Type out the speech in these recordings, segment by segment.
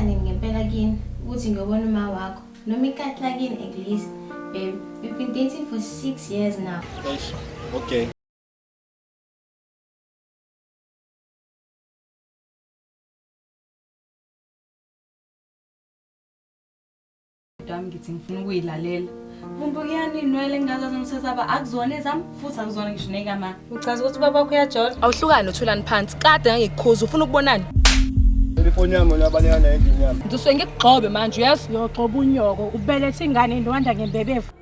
Ngiyothatha nini ngempela kini ukuthi ngiyobona uma wakho noma ikati lakini at least. Babe, we've been dating for 6 years now. Eish, okay. Dami ngithi ngifuna ukuyilalela. Vumbukiyani inwele engingazazi umsesaba akuzona ezami futhi akuzona ngisho nekama. Uchaza ukuthi ubaba wakho uyajola. Awuhlukani noThulani phansi. Kade ngangikukhuza ufuna ukubonani? Telefoni yami uyabaleka nayo endlini yami. Ngisuke ngikugxobe manje uyazi. Uyogxoba unyoko, ubelethe ingane indwanda ngembebevu.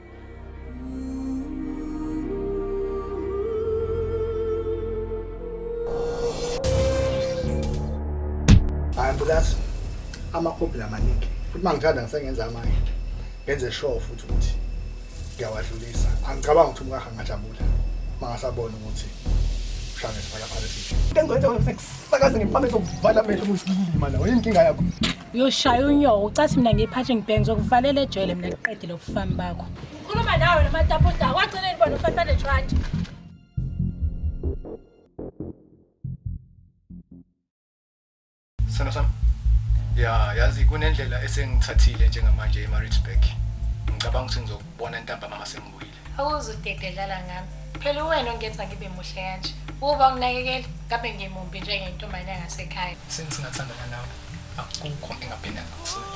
Hayi Mbulazi, amakhophi lamaningi. Futhi mangithanda ngisengenza amanye. Ngenze sure futhi ukuthi ngiyawadlulisa. Angicabangi ukuthi umkakhe angajabula mangasabona ukuthi ushaya ngesiphalaphala esihle. Into engizoyenza wena sekusakaza ngempama ezokuvala amehlo kusilima la. Yini inkinga yakho? Uyoshaya unyoko, ucathi mina ngiyiphathe ngibheke ngizokuvalela ejele mina ngiqedile ubufami bakho. Ngikhuluma nawe nomataputa, wagcina ngibona u500 rand. Sithando sami. Ya, yazi kunendlela esengithathile njengamanje eMaritzburg. Ngicabanga ukuthi ngizokubona ntambama mase ngibuyile. Awuzudededlala ngami. Phela wena ongenza ngibe muhle kanje. Uba unginakekela ngabe ngimumbi njengentombazane yangasekhaya. Since ngathandana nawe, akukho engaphinda ngakuswela.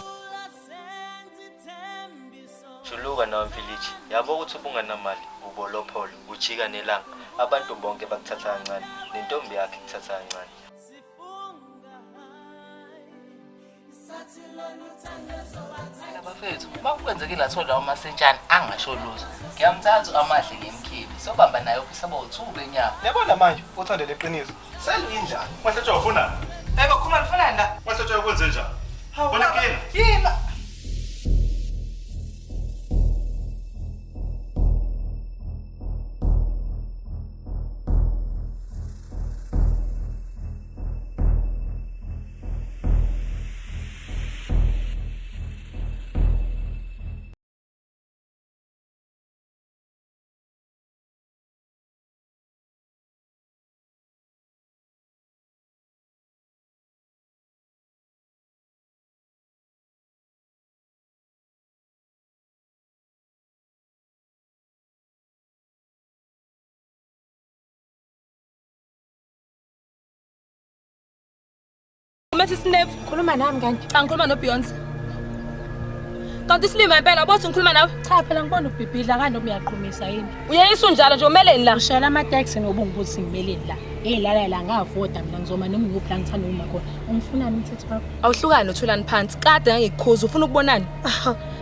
Juluka nawe mfilithi, yabo ukuthi ubunganamali, ubolopholo, ujika nelanga. Abantu bonke bakuthatha kancane, nentombi yakhe ikuthatha kancane. Bafethu, uma kwenzekile athola umasentshana angasho lutho. Ngiyamthatha amahle ngemkhibi. Sobamba naye ofisa bo2 benyama. Yabona manje uthande leqiniso. Selindlala. Mahlatshwa ufuna? Eh bakhuluma lifunani la? Mahlatshwa ukwenze njani? Wena kini? Yini? Umethi Snap, Khuluma nami kanti. cha ngikhuluma noBeyonce. Kanti isilima impela bothi ngikhuluma nawe. Cha phela ngibona ubhibhidla kanti uyaqhumisa yini. Uyeyisa unjalo nje umeleni la. Ushayela amateksi ngoba ungibuthi ngimeleni la. Hey lala la ngavoda mina ngizoma noma ngikuphi la ngithanda uma khona. Ungifunani umthetho wakho? Awuhlukani noThulani phansi. Kade ngangikukhuza ufuna ukubonani?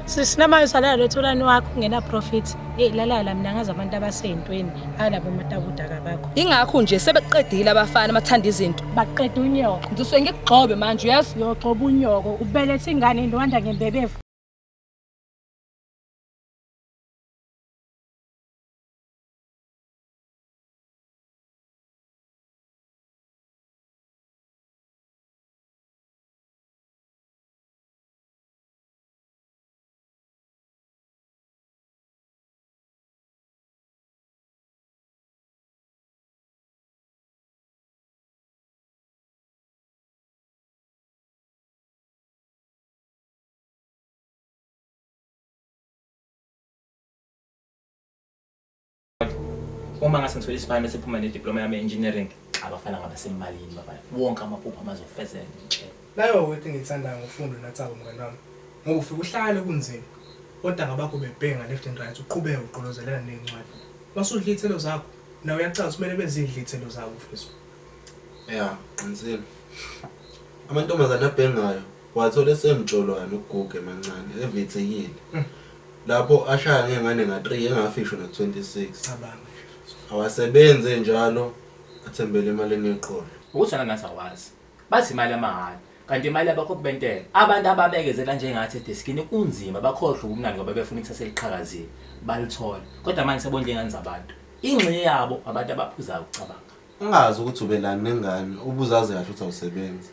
Sisi nama usalala lothulani wakho ungena profit. Hey lala la mina ngazi abantu abaseyintweni alabo matabuda bakho. Ingakho nje sebeqedile abafana abathanda izinto. Baqeda unyoko. Ngisuke ngikugxobe manje uyazi. Uyogxoba unyoko, ubelethe ingane indwanda ngembebevu. Uma ngase ngithole isibani bese phuma nediploma yami engineering, abafana ngabasemalini bafana. Wonke amaphupho amazofezeka nje. Nayo ukuthi ngiyithandayo ngofundo nathabo mngani wami. Ngoba ufike uhlale kunzima. Kodwa ngabakho bebhenga left and right uqhubeke uqolozelela nezincwadi. Masudla iy'thelo zakho, nawe uyacaza kumele bezidle iy'thelo zakho mfethu. Ya, qinisile. Amantombazane abhengayo wathola esemtsholwana ukuguga emancane evithekile. Lapho ashaya ngengane nga3 engafisho na26. Cabanga. Awasebenze njalo athembele emalini yeqolo. Ukuthi wena ngathi awazi. Bathi imali yamahhala kanti imali yabakhokhi bentela. Abantu ababekezela njengathi edeskini kunzima bakhohlwe ubumnandi ngoba befuna ikusasa eliqhakazile balithola. Kodwa manje sebondle ingane zabantu. Ingxenye yabo abantu abaphuzayo ukucabanga. Ungazi ukuthi ubelani nengane ubuzazi kahle ukuthi awusebenzi.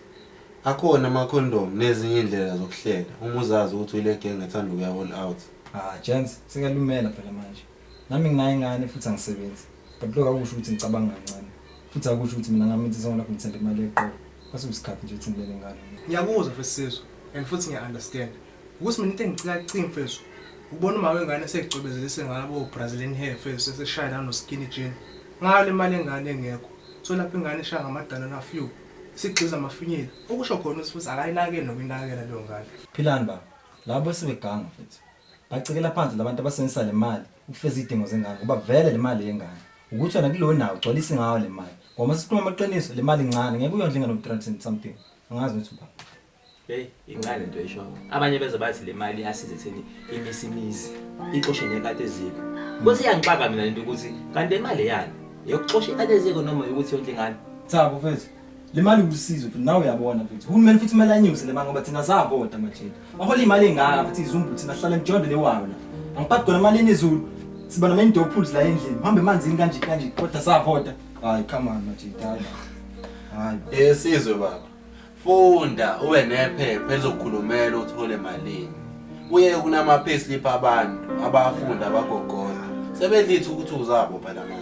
Akhona amakhondomu nezinye indlela zokuhlela uma uzazi ukuthi uyile gang ethanda ukuya all out. Ah, gents, sekalumela phela manje. Nami nginayo ingane futhi angisebenzi. But lokho akusho ukuthi ngicabanga kancane. Futhi akusho ukuthi mina ngami insizwa lapho ngithemba imali yeqolo. Kwase kuyisikhathi nje ukuthi ngilele ingane. Ngiyakuzwa mfethu Sizwe. And futhi ngiya-understand. Ukuthi mina into engicika cimi mfethu. Ubona uma wengane esegcwebezelise ngabo Brazilian hair mfethu seseshaya nano skinny jean. Ngayo le mali engane engekho. So lapho ingane ishaya ngamadana na few. Sigxiza amafinyila. Okusho khona ukuthi futhi akayinakeli nokuyinakekela leyo ngane. Philani baba. Labo sebeganga mfethu. Bacikela phansi labantu abasebenzisa le mali ukufeza izidingo zengane ngoba vele le mali yengane. Ukuthi wena kulowo nawo ugcwalise ngayo le mali. Ngoba sikhuluma amaqiniso le mali incane ngeke uyondle ingane ngo-300 something. Angazi ukuthi baba. Hey, incane into esho. Abanye beze bathi le mali iyasiza ekutheni imise imizi, ixoshe nekati eziko. Bese iyangixaka mina lento ukuthi kanti le mali yani eyokuxosha ikati eziko noma ukuthi yondle ingane. Thabo mfethu. Le mali usizo futhi nawe uyabona mfethu. Uhulumeni futhi kumele anyuse le mali ngoba thina savota manje. Bahola imali engaka futhi izumbu thina sihlala emjondo lewayo la. Angiphathi khona imali enezulu. Siba nama indoor pools la endlini. Uhambe emanzini kanje kanje kodwa savota. Hayi come on manje hayi. Hayi. Eh sizwe baba. Funda ube nephepha elizokukhulumela uthole malini. Uye kunama payslip abantu abafunda abagogoda. Sebedlithi ukuthi uzabo phela manje.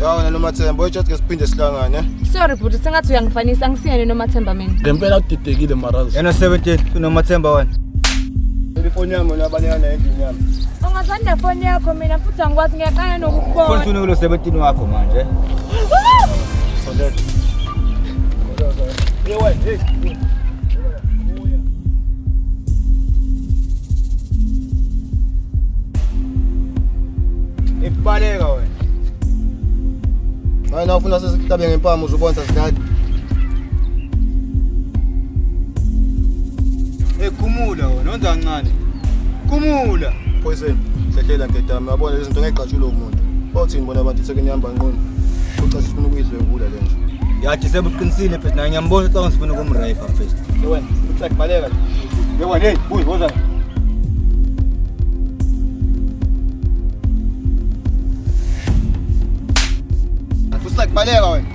Ya wena Nomathemba oyitshathi ke siphinde sihlangane. Sorry bhuti sengathi uyangifanisa angisiyena Nomathemba mina. Ngempela udidekile Marazi. Yena 17 uNomathemba wena. Ifoni yami wena baleka nayo endlini yami. Ungathandi nefoni yakho mina futhi angikwazi ngiyaqala nokukubona. Futhi unulo 17 wakho manje. Sondela. Hey wena, hey. Ibaleka wena. Hayi na ufuna sesihlabe ngempama uzobona sidlali. Ekhumula wena wenza kancane. Khumula. Poison. Hlehlela nkedami yabona lezi zinto ngeke umuntu. Bawuthini bona abantu ithekeni ihamba nqunu. Ucathi sifuna ukuyidlwengula le nje. Yathi sebuqinisile mfethu naye ngiyambona ukuthi ngifuna ukumrape mfethu. Wena, uthi baleka. Yebo hey, buyi woza. Baleka wena.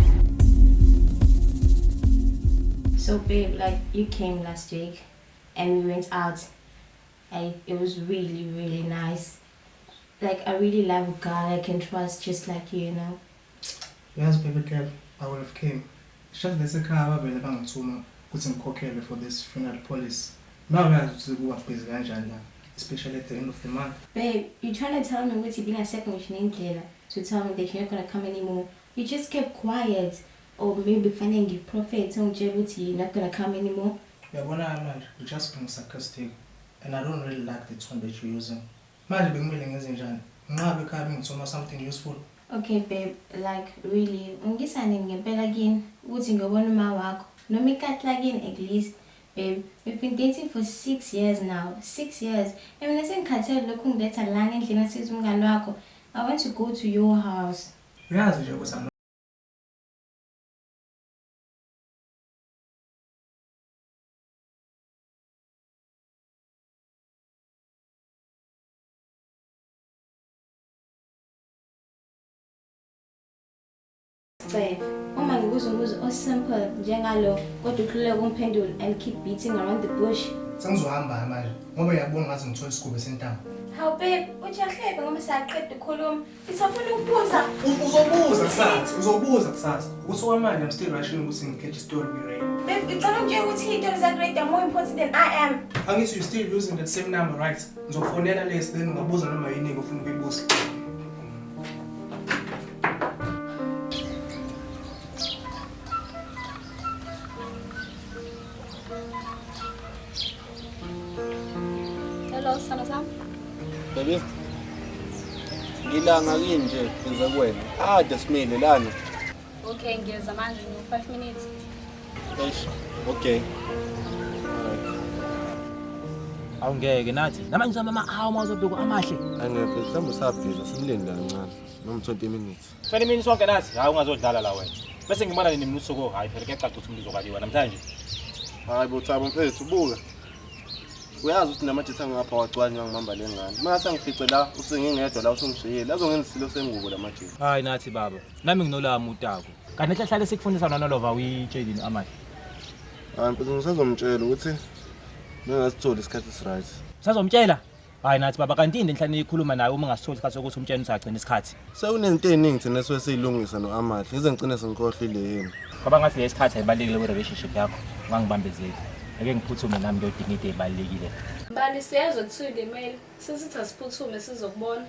So babe, like you came last week and we went out and it was really, really nice. Like I really love a guy I can trust just like you know. Yes, baby girl, I would have came. It's just lesekhaya abavele bangithuma ukuthi ngikhokhele for this funeral policy. Now uyazi ukuthi kuba busy kanjani la, especially at the end of the month. Babe, you're trying to tell me ukuthi bingasekho ngisho nendlela to tell me that you're not gonna come anymore. You just kept quiet. Or maybe kufanele ngiprofethe ungitshele ukuthi you're not gonna come anymore. Uyabona manje, you're just being sarcastic and I don't really like the tone that you're using. Manje bekumele ngenze njani? Nqabe ekhaya bengithuma something useful. Okay babe, like really, ungisane ngempela kini ukuthi ngiyobona uma wakho noma ikati lakini at least. Babe, we've been dating for 6 years now. 6 years. And mina sengikhathele lokhu ngiletha lana endlini asiza umngane wakho. I want to go to your house. Uyazi nje ukuthi I'm Babe, uma ngikubuza umbuzo osimple njengalo kodwa uhluleka ukumphendula and keep beating around the bush. Sengizohamba manje ngoba uyabona ngathi ngithola isigubo sentambo. Hawu babe, ujahlebe ngoba siyaqeda ukukhuluma. Ngisafuna ukubuza. Uzobuza kusasa, uzobuza kusasa. Ukuthi okwamanje I'm still rushing ukuthi ngikhethe isitori kwi-radio. Babe, ngicela ungitshele ukuthi iy'tori zakwi-radio are more important than I am. Angithi you still using that same number, right? Ngizokufonela lesi then ungabuza noma yini ofuna ukuyibuza. Baby. Ngilanga kini nje ngize kuwena. Ade simile lana. Okay, ngiyeza manje ngo 5 minutes. Eish, okay. Awungeke nathi. Namanje mama awu mawuzobheka amahle. Angeke mhlawumbe usabhiza simlinde kancane. Noma 20 minutes. 20 minutes wonke nathi. Hayi ungazodlala la wena. Bese ngibona nini mina usuku hayi phela kuyacaca ukuthi umuntu uzokaliwa namhlanje. Hayi bo Thabo mfethu buka. Uyazi ukuthi namajitha ngapha wagcwala ngangibamba lengane. Mase ngifice la usengingedwa la usungishiyile. Azongenza isilo sengubo lamajitha. Hayi nathi baba. Nami nginolami utako. Kanti hlahlale sikufundisa noNolova uyitshelini amahle. Hayi mfethu ngisazomtshela ukuthi bengasitholi isikhathi esiright. Usazomtshela? Hayi nathi baba kanti yini enhlane ikhuluma naye uma ungasitholi isikhathi sokuthi umtshele usagcina isikhathi. Sewunezinto eziningi thina esuke siyilungisa noAmahle. Ngize ngicine sengikhohlile yini. Ngoba ngathi lesikhathi ayibalekile ku relationship yakho. Ungangibambezeli. Ake ngiphuthume nami ngiyodinga into ebalekile. Mbali siyezwa kuthiwa ulimele. Sisithi asiphuthume sizokubona.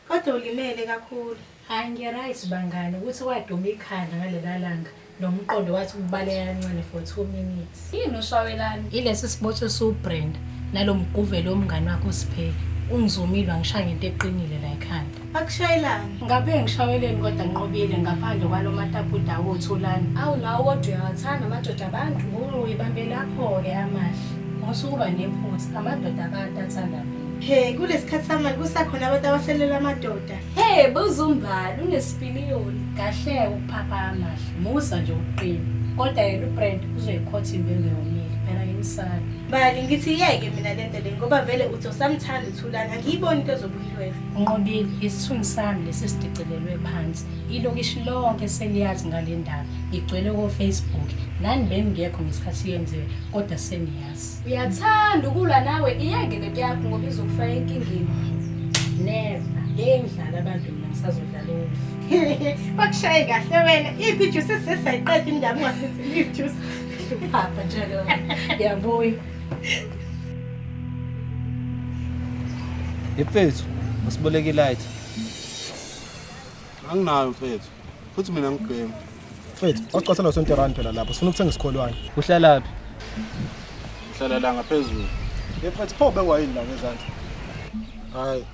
Kodwa ulimele kakhulu. Hayi ngiyaright bangani ukuthi waduma ikhanda ngalela langa. Nomqondo wathi ukubaleka kancane for 2 minutes. Yini ushawelani? Ilesi sibotho siubrand nalomguvelo omngani wakho uSipheke. Ungizumile wangishaya ngento eqinile la ekhanda. Akushayelani? Ngabe ngishaweleni kodwa nqobile ngaphandle kwalomatapuda wothulani. Awu nawe kodwa uyawathanda amadoda abantu. Uyibambe lapho ke amahle. Ngosukuba nephutha amadoda abantu athanda mina. Hey, kulesikhathi samanje kusakhona abantu abaselela amadoda. Hey, buzumbali unesipiliyoni. Kahle ukuphapha amahle. Musa nje uqina. Kodwa yena uBrand uzoyikhotha imbewu yomile. Phela ngimsana. Bali ngithi yeke mina lento le ngoba vele uthi usamthanda uThulani angiyiboni into ezobuyilwela. Nqobile isithunzi sami lesi sidicilelwe phansi. Ilokishi lonke seliyazi ngale ndaba. Igcwele ko Facebook. Nani bengekho ngesikhathi yenziwe kodwa seniyazi. Uyathanda ukulwa nawe iyeke lento yakho ngoba izokufaka enkingeni. Never. Ngeke ngidlala abantu mina ngisazodlala ufu. Bakushaye kahle wena. Iphi juice sesayiqeda indaba ungasethi ijuice. Papa njalo. Yabuya. Mfethu, usiboleke light. Anginayo mfethu. Futhi mina ngibhema. Mfethu, awucasela 20 rand phela lapho. Sifuna ukuthenga isikholwane. Uhlalaphi? Uhlala la ngaphezulu. Mfethu, pho bengwayini la ngezansi. Hayi.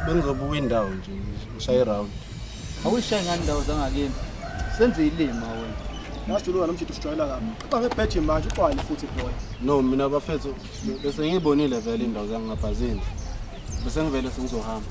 Bengizobuka indawo nje, ngishaye round. Awuyishaye ngani indawo zangakini? Senze ilima wena. Nasijuluka nomjito sijwayela kabi. Xa ngebheji manje uqwale futhi boy. No, mina bafethu bese ngiyibonile vele indawo zangapha zindlu. Bese ngivele sengizohamba.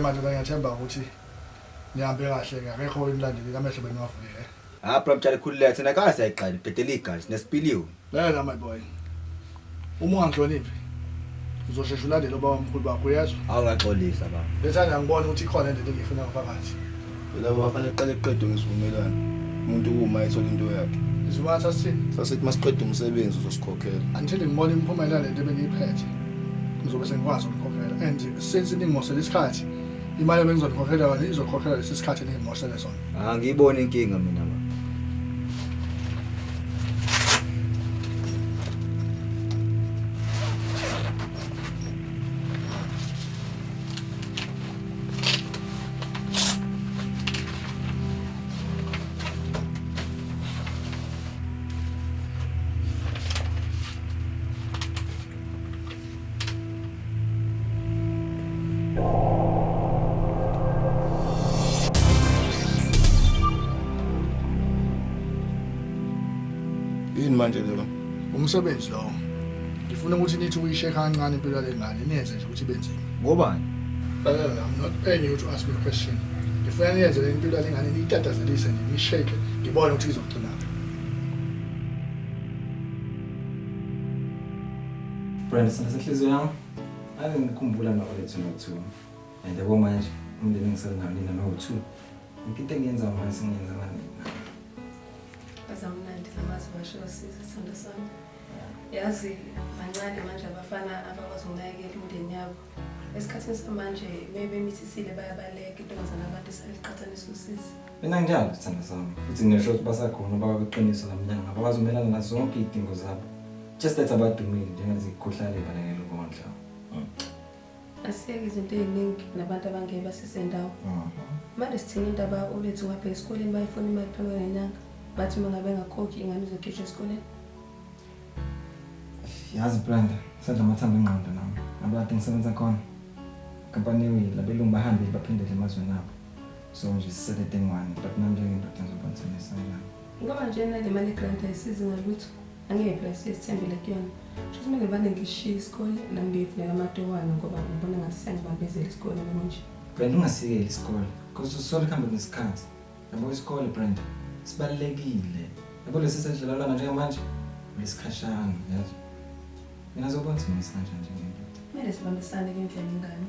Manje ngiyathemba ukuthi nihambe kahle akekho enilandelile amehlo beniwavulile. Ah bro mtshali khululeka thina kahle ayiqali ibhedela igazi nesipiliwe. Lena my boy. Uma ungangihloniphi uzoshesha ulandele ubaba omkhulu bakho uyezwa? Awungaxolisa baba. Lethanda ngibona ukuthi ikhona into engiyifuna ngaphakathi. Labo bafanele qale qede ngesivumelwano. Umuntu kuma ethola into yakhe. Isivumelwano sasithini? Sasithi masiqede umsebenzi uzosikhokhela. Until ngibone imiphumela lento ebengiyiphethe. Ngizobe sengikwazi ukukhokhela and since ningimosele isikhathi imali ebengizokhokhela yona izokhokhela lesi sikhathi eningimoshele sona. Angiyiboni inkinga mina baba. Manje lelo umsebenzi lowo ngifuna ukuthi nithi uyisheka kancane impilo yale ngane niyenze nje ukuthi benzeni ngobani. I'm not paying you to ask me a question. Ngifuna niyenze le impilo yale ngane niyitatazelise nje niyisheke ngibone ukuthi izogcina. Brand senhliziyo yami ake ngikhumbula nabalethu no2 and yabo manje umndeni engisenawo nina no2 into engiyenza manje sengiyenza ngani. Azamnandi lamazwi basho siza sithando sami. Yazi bancane manje abafana abakwazi ukunakekela imindeni yabo. Esikhathini samanje mebemithisile bayabaleka intombazana abantu esaliqhathanisa usizi. Mina nginjalo sithanda sami. Futhi ngisho ukuthi basakhona ababeqiniso lamnyanga abazomelana nazo zonke izidingo zabo. Just that abadumile njengezikhuhlale balekela ukondla. Asiyeke izinto eziningi nabantu abangeke basisendawo. Manje sithini indaba olethu ngapha esikoleni bayifuna imali phela ngenyanga. Bathi uma ngabe engakhokhi ingane izokhishwa esikoleni. Yazi Brenda, sadla amathambo engqondo nami. Abantu ngisebenza khona. Company ewile, labelungu bahambile baphindele emazweni abo. So nje sisele dengwane, but nami njengendoda ngizobonisa nami. Ngoba nje nale mali grant ayisizi ngalutho. Angeke phela sisithembele kuyona. Sho kumele bane ngishiye isikole nami ngiyifunela amatowana ngoba ngibona ngathi siyangibambezela isikole manje. Brenda ungasikeli isikole, because usole kuhamba nesikhathi. Yabo isikole Brenda, sibalulekile. Yabo lesi sedlalana njengamanje, lesikhashana, yazi. Mina zobona singenza njengendoda. Kumele sibambisane ngendlela ingane.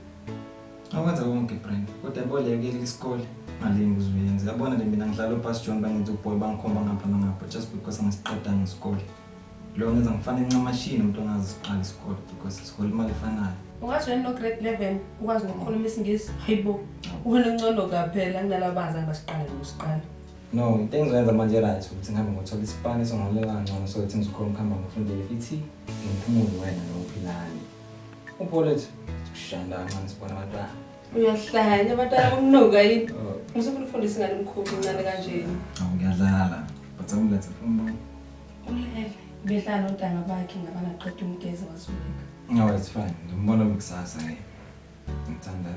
Awenza konke Brenda, kodwa yabo le kuyeka isikole ngalingi uzuyenza. Yabona nje mina ngidlala uPass John bangenza uboy bangikhomba ngapha nangapha just because angisiqedanga isikole. Lo ngenza ngifane ncamashini umuntu ongazi siqala isikole because isikole imali efanayo. Ungazi wena no grade 11 ukwazi nokukhuluma isiNgisi. Hayibo. Wena ngcono kaphela kunalabazali basiqala nokusiqala. No, into engizoyenza manje right ukuthi ngihambe ngothola isipani songolela kangcono so ukuthi ngizokhona ukuhamba ngifunde iFIT ngiphumule wena nophilani. Upholethu sikushanda kancane sibona abantwana. Uyahlanya abantwana bokunuka yini? Ngisufuna ukufundisa ingane umkhuba omncane kanjena. Awu ngiyadlala. But awulethe umbona. Ulele bedlala nontanga bakhe ngabana qeda umgeza wazuleka. No, it's fine. Ngimbona kusasa ke. Ngithanda.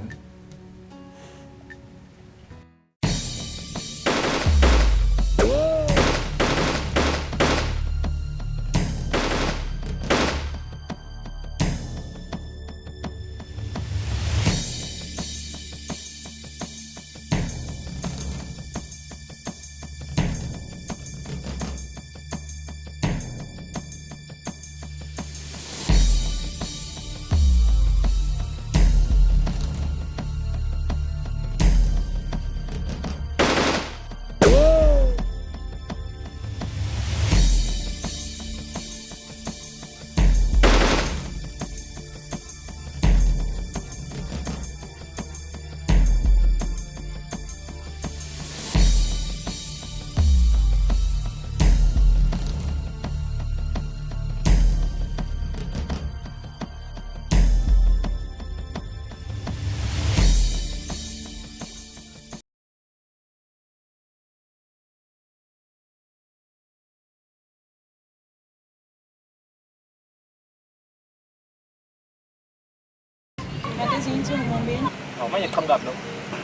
Manje qhamuka lo.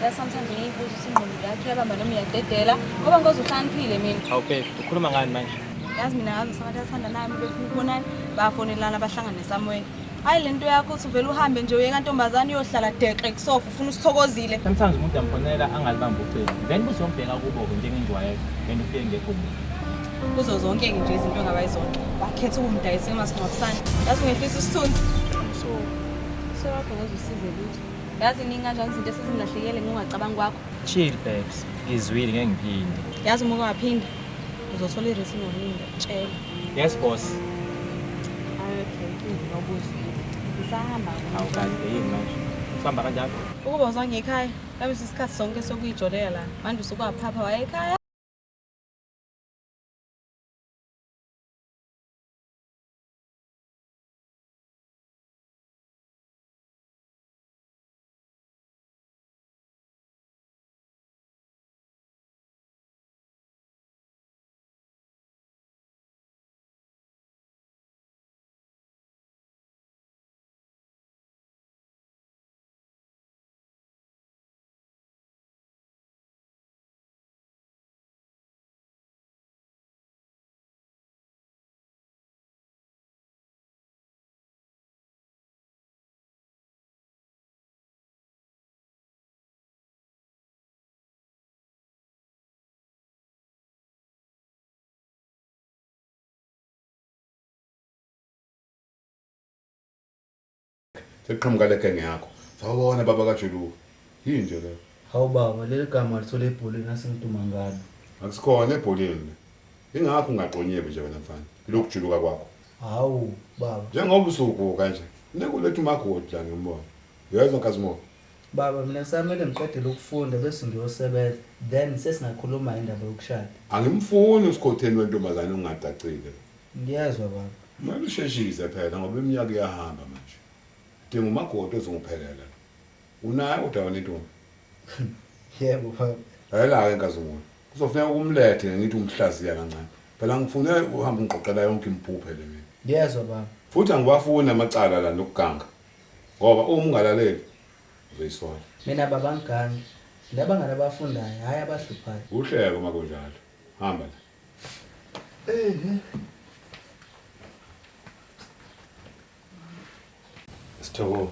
La sometimes ngiyibuza ukuthi ingqondo yakhe iyabamba noma iyadedela ngoba ngoze uhlaniphile mina. Hawu babe, ukhuluma ngani manje? Yazi mina ngazi sabantu athanda nami befuna ukubonana, bafonelana bahlangane somewhere. Hayi lento yakho uthi uvela uhambe nje uye kantombazane uyohlala deqe kusofa ufuna usithokozile. Sometimes umuntu amfonela angalibamba ucingo. Then uzombheka kubo njengenjwayelo, then ufike ngekho umuntu. Kuzo zonke nje izinto ongabayizonke. Wakhetha ukumdayisa emasingcwabisane. Yazi ungehlisa isithunzi. So so wakho ngozusize lutho. Yazi ningi kanjani izinto esezingilahlekele ngingacabanga kwakho. Chill babes, ngizwile ngeke ngiphinde. Yazi uma ungaphinde uzothola i-written warning ngiyakutshela. Yes boss. Okay, ngiyobuzwa. Ngisahamba. Awu kahle yini manje? Usihamba kanjalo? Ukuba uzange ekhaya, ngabe isikhathi sonke sokuyijolela la. Manje usukaphapha waye ekhaya. Sekuqhamuka le genge yakho. Sawubona baba kaJuluka. Yini nje le? Hawu baba, leli gama lithole ebholeni asengiduma ngalo. Akusikhona ebholeni. Ingakho ungaqonyiwe nje wena mfana. Ilokujuluka kwakho. Hawu baba. Njengoba usuguga nje. Nekuletha umagodi la ngimbona. Uyezwa Nkazimulo? Baba mina samele ngiqedele ukufunda bese ngiyosebenza then sesingakhuluma indaba yokushada. Angimfuni usikhotheni wentombazane ongacacile. Ngiyezwa baba. Manje usheshise phela ngoba iminyaka iyahamba manje. Dinga umakoti ozongiphelela. Unayo kodwa wena intombi? Yebo baba. Lalela-ke Nkazimulo. Kuzofuneka ukumlethe ngithi umhlaziya kancane. Phela ngifune uhambe ngiqoqela yonke impuphe le mina. Ngiyezwa baba. Futhi angibafuni amacala la nokuganga. Ngoba uma ungalaleli uzoyisola. Mina baba ngigangi. Ndabangani abafundayo hayi abahluphayo. Uhleke uma kunjalo. Hamba la. Sithoko.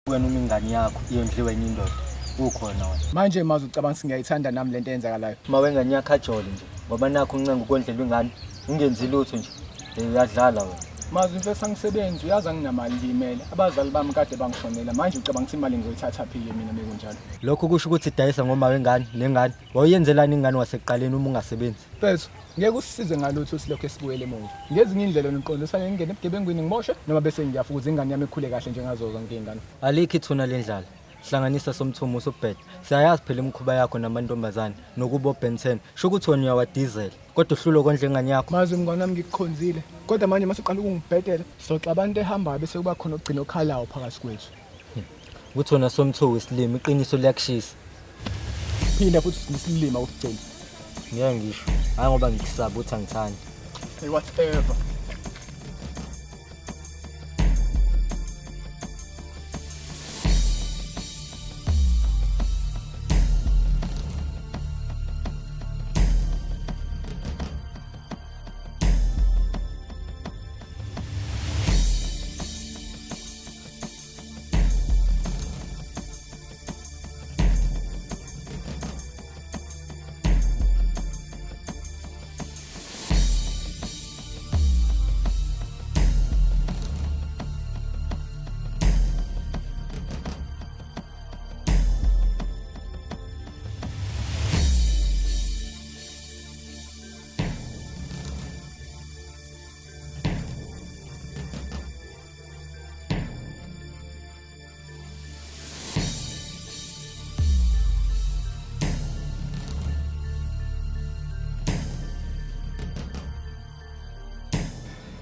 Wena uma ingane yakho iyondliwe enye indoda ukhona wena. Manje mazi ucabanga ukuthi ngiyayithanda nami lento eyenzakalayo. Uma wengane yakho ajole nje ngoba nakho uncenga ukondlela ingane ungenzi lutho nje uyadlala wena. Mazi mfethu angisebenzi uyazi anginamali ngiyimele. Abazali bami kade bangishonela manje ucabanga ukuthi imali ngizoyithatha phi mina mekunjalo. Lokho kusho ukuthi idayisa ngoma wengane nengane wawuyenzelani ingane wasekuqaleni uma ungasebenzi. Mfethu ngeke usisize ngalutho silokho esibuyele emuva. Ngezinye indlela noqondo sanje ngingene ebugebengwini ngiboshwe noma bese ngiyafukuza ingane yami ikhule kahle njengazo zonke izingane. Alikho ithuna lendlala. Hlanganisa somthumo usubhede. Siyayazi phela imikhuba yakho namantombazane nokuba Ben 10. Sho ukuthi wena uyawadizela kodwa uhlulo kondla ingane yakho. Mazi mngane wami ngikukhonzile. Kodwa manje masuqala ukungibhedela soxa abantu ehambayo bese kuba khona ogcina okhalayo phakathi kwethu. Ukuthi wena somthumo isilimi iqiniso liyakushisa. Phinda futhi isilima ukugcina. Ngeke ngisho. Hayi ngoba ngikusaba ukuthi angithandi. Hey whatever.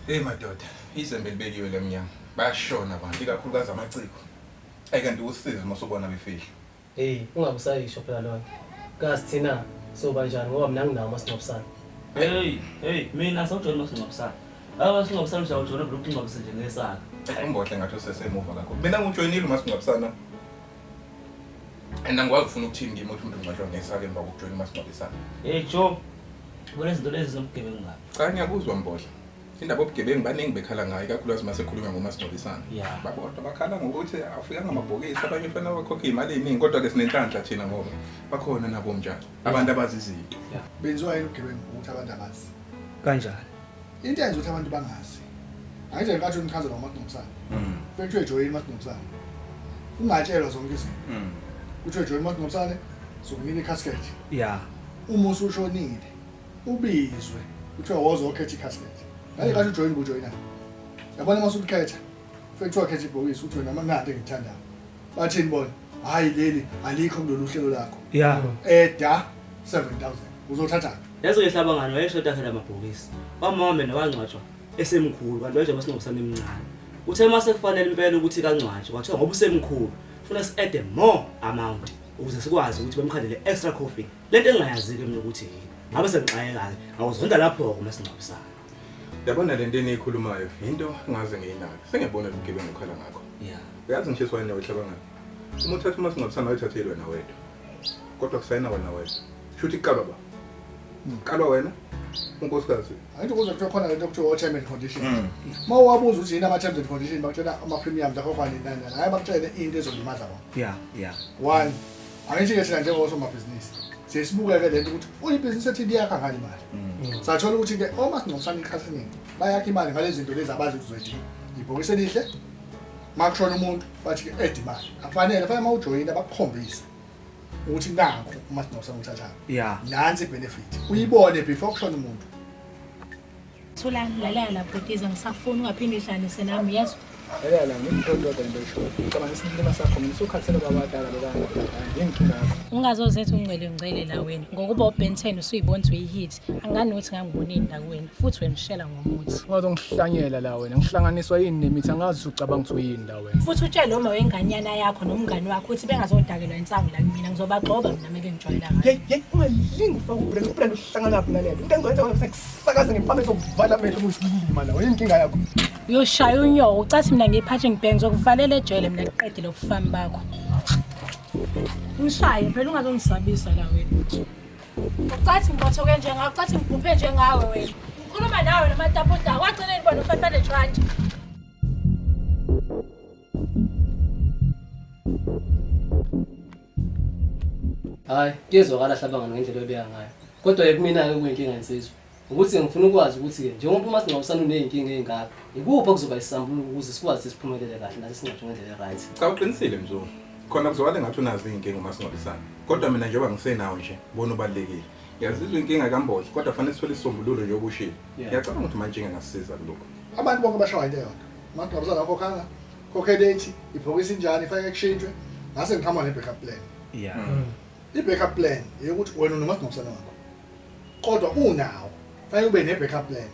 Hey madoda, izembe libekiwe lemnyama. Bayashona abantu ikakhulukazi amaciko. Ayi kanti usizi uma usubona befihla. Hey, ungabusayisho phela lona. Kazi thina soba njani ngoba mina nginawo masingcwabisana. Hey, hey, mina sawujona masingcwabisana. Hayi masingcwabisana usawujona lokhu ungcwabise nje ngesaka. Umbohle ngathi usesemuva kakhulu. Mina ngijoyinile umasingcwabisana. And angikwazi ufuna ukuthini kimi ukuthi umuntu ungcwatshwa ngesaka emva kokujoyina umasingcwabisana. Hey Joe, ubona izinto lezi zobugebengu ngapha. Cha ngiyakuzwa Mbohle. Indaba yobugebengu baningi bekhala ngayo ikakhulukazi uma sekhulunywa ngomasingcwabisana. Babodwa bakhala ngokuthi afika ngamabhokisi abanye fanele bakhokhe imali eningi kodwa ke sinenhlanhla thina ngoba bakhona nabo njalo abantu abazi izinto. Benziwa yini ubugebengu ukuthi abantu abazi? Kanjani? Into eyenza ukuthi abantu bangazi. Angithi ngenkathi unichaza ngomasingcwabisana. Kuthiwe joyini umasingcwabisana. Ungatshelwa zonke izinto. Kuthiwe joyini umasingcwabisane sokunika i-casket. Yeah. Uma usushonile ubizwe kuthiwa wozokhetha i-casket. Hayi kahle ujoyini bujoyina. Yabona uma usukhetha. Kuthiwa khetha ibhokisi uthi wena nanti engithandayo. Bathini bona? Hayi leli alikho kulolu hlelo lakho. Yeah. Eda 7000. Uzothatha. Lezo ngehlaba ngani wayeshoda phela amabhokisi. Wamama mina wangcwatshwa esemkhulu kanti wayenje masingcwabisana emncane. Uthe mase kufanele impela ukuthi kangcwatshwe kwathiwa ngoba usemkhulu funa si-add more amount ukuze sikwazi ukuthi bemkhandele extra coffee. Lento engingayazi ke mina ukuthi yini. Ngabe sengixakeka ke ngawuzonda lapho ke masingcwabisana. Yabona lento eniyikhulumayo into ngaze ngiyinake. Sengiyabona lobugebengu okhala ngakho. Yeah. Uyazi ngishiswa yini nawe hlaba ngakho. Uma uthatha umasingcwabisana wayithathile wena wedwa. Kodwa kusayina wena wedwa. Shuthi iqaba ba. Kalwa wena unkosikazi. Angithi kuze kuthiwe khona lento okuthiwa o-term and conditions. Uma uwabuza ukuthi yini ama-terms and conditions, bakutshela ama-premiums akhokhwa nini nani nani. Hhayi, bakutshele into ezolimaza bona. One, angithi-ke thina njengosomabhizinisi siye sibuke-ke lento ukuthi uyibhizinisi ethile iyakha ngani imali. Sathola ukuthi-ke omasingcwabisane isikhathi esiningi bayakha imali ngale zinto lezi abazi ukuthi uzoyidinga. Ibhokisi elihle, uma kushona umuntu bathi-ke add imali. Akufanele, fanele uma ujoyina bakukhombise ukuthi nakho umasingcwabisane uthathayo. Nansi i-benefit. Uyibone before kushona umuntu. Thulani, lalela la bhutiza, ngisakufuna ungaphinde uhlanganise nami, yezwa? Lalela, ngikuqonda into eshoyo. Ngicabanga isilima sakho mina usukhathele kwabadala lokanga. Ngingithula yakho. Ungazozetha ungcwele ngcwele la wena. Ngokuba uBen 10 usuyibona ukuthi uyi-hit. Angani ukuthi ngangibonini la kuwena futhi wena ushela ngomuthi. Ungazongihlanyela la wena. Ngihlanganiswa yini nemithi, angazi ucabanga ukuthi uyini la wena. Futhi utshele uma wenganyana yakho nomngani wakho ukuthi bengazodakelwa insangu la kumina, ngizobagxoba mina meke ngijwayela ngayo. Hey hey, ungalingi ufake ubrand, ubrand uhlangana phi nalento. Into engizoyenza wena sekusakaza ngempama ezokuvala amehlo kuyisilima la. Yini inkinga yakho? Uyoshaya unyoko, ucathi mina ngiyiphathe ngibheke, ngizokuvalela ejele mina ngiqedile ubufami bakho. Ngishaye phela, ungazongisabisa la wena. Ucathi ngibothoke njengawe, ucathi ngibhuphe njengawe wena. Ngikhuluma nawe nomatapota, wagcina ngibona u-500 rand. Hayi, kuyezwakala hlabangani ngendlela oyibeka ngayo. Kodwa-ke kumina-ke kuyinkinga insizwa. Ukuthi ngifuna ukwazi ukuthi-ke njengoba umasingcwabisane uney'nkinga ey'ngaka, ikuphi okuzoba isambuluko ukuze sikwazi ukuthi siphumelele kahle nathi singcwatshwe ngendlela e-right. Cha, uqinisile Mzungu. Khona kuzwakala engathi unazo iy'nkinga umasingcwabisane. Kodwa mina njengoba ngisenawo nje, bona ubalulekile. Ngiyazizwa inkinga kaMbodla, kodwa fanele sithole isisombululo njengoba ushilo. Ngiyacabanga ukuthi manje ingasiza kulokhu. Abantu bonke bashawa into eyodwa. Umasingcwabisane akhokhanga, khokhe late, ibhokisi injani, fanele kushintshwe. Ngase ngiqhamuka ne-backup plan. I-backup plan eyokuthi wena unomasingcwabisane wakho. Kodwa unawo, fanele ube ne-backup plan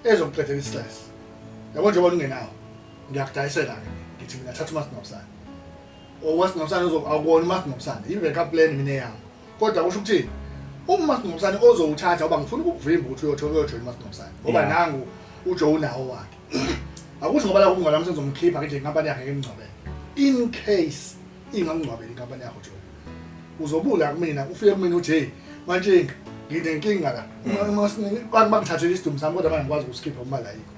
ezokuqedela i-stress. Yabo njengoba ungenawo, ngiyakudayisela-ke ngithi mina thatha umasingcwabisane. Omasingcwabisane awuwona umasingcwabisane, i-backup plan mina eyami. Kodwa kusho ukuthini? Umasingcwabisane ozowuthatha ngoba ngifuna ukukuvimba ukuthi uyothola uyojoyina umasingcwabisane. Ngoba nangu uJoe unawo wakhe. Akusho ngoba la umngane wami sengizomkhipha nje inkampani yakhe ngimngcwabele. In case ingangcwabeli inkampani yakho Joe, uzobula kumina, ufike kumina uthi hey manje nginenkinga la. Uma bangithathele isidumbu sami kodwa manje ngikwazi ukusikhipha uma la yikho.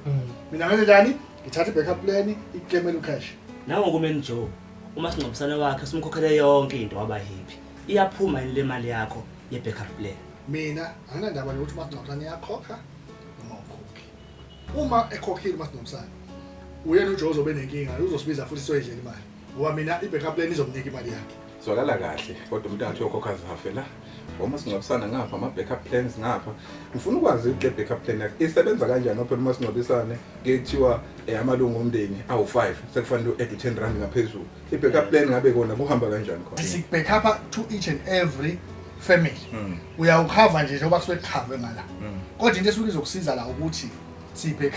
Mina ngenze njani? Ngithatha i-backup plan ikuklemele ucash. Nangokumeni Joe, umasingcwabisane wakhe simkhokhele yonke into waba happy. Iyaphuma yini le mali yakho ye-backup plan? Mina anginandaba nokuthi umasingcwabisane uyakhokha noma ukhokhi. Uma ekhokhile umasingcwabisane, uyena uJoe uzobe nenkinga, uzosibiza futhi soyidlela imali. Ngoba mina i-backup plan izomnika imali yakhe. Zwakala kahle, kodwa umuntu angathi uyokhokha zihafe la. Omasingcwabisana ngapha, ama-backup plans ngapha. Ngifuna ukwazi ukuthi le backup plan yakhe isebenza kanjani phela umasingcwabisane kuthiwa amalungu omndeni awu-5 sekufanele u-add u-10 rand ngaphezulu. I-backup plan ngabe kona kuhamba kanjani khona? Sikubackupa to each and every family. Uyawukhava nje njengoba kusuke kukhavwe ngala. Kodwa into esuke izokusiza la ukuthi sibackup